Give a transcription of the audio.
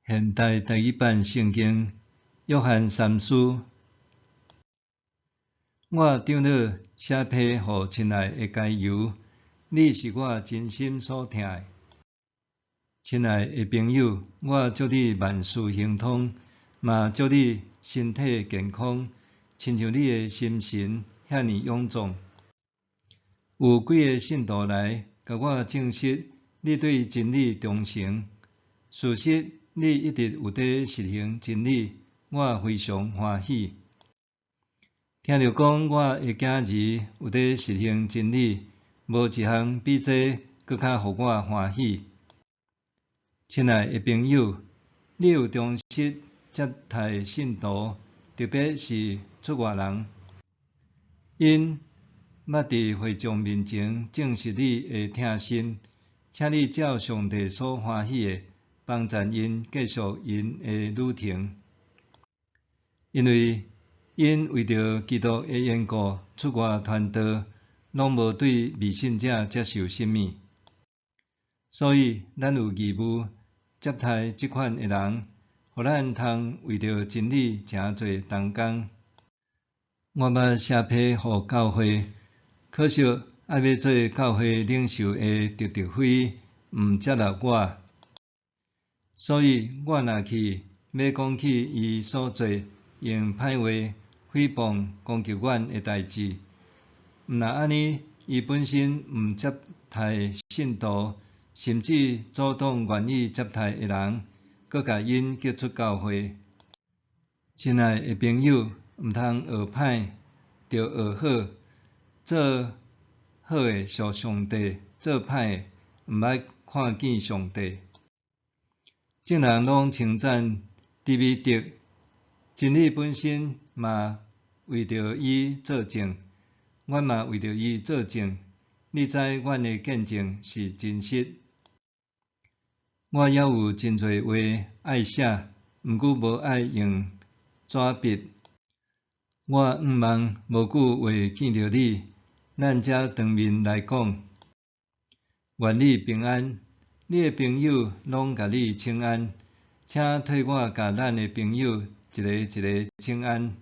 現代台語版聖經約翰三書，我長老寫批予親愛的該猶，你是我真心所疼的。親愛的朋友，我祝你萬事亨通，嘛祝你身體健康，親像你的心神遐爾勇壯。有幾个信徒來，共我證實你對真理忠誠。事實你一直有佇實行真理，我非常歡喜。聽著講我的囝兒有佇實行真理，無一項比這閣較予我歡喜。親愛的朋友，你有忠實接待信徒，特別是出外人，𪜶捌佇會眾面前證實你的疼心，請你照上帝所歡喜的，幫贊𪜶繼續𪜶的旅程，因為𪜶為著基督的緣故出外傳道，攏無對未信者接受啥物。所以，咱有義務接待這款的人，予咱通為著真理成做同工。我捌寫批予教會，可惜愛欲做教會領袖的狄特非毋接納我。所以我若去，欲講起伊所做用歹話誹謗攻擊阮的代誌。毋但按呢，伊本身毋接待信徒，甚至阻擋願意接待的人，閣共𪜶激出教會。親愛的朋友，毋通學歹，著學好。做好的屬上帝，做歹的毋捌看見上帝。眾人攏稱讚低米得，真理本身嘛為著伊作證，阮嘛為著伊作證。你知阮的見證是真實。我猶有真濟話愛寫，毋過無愛用紙筆。我向望無久會見著你，咱才當面來講。願你平安。你的朋友攏共你請安，請替我共咱的朋友一个一个請安。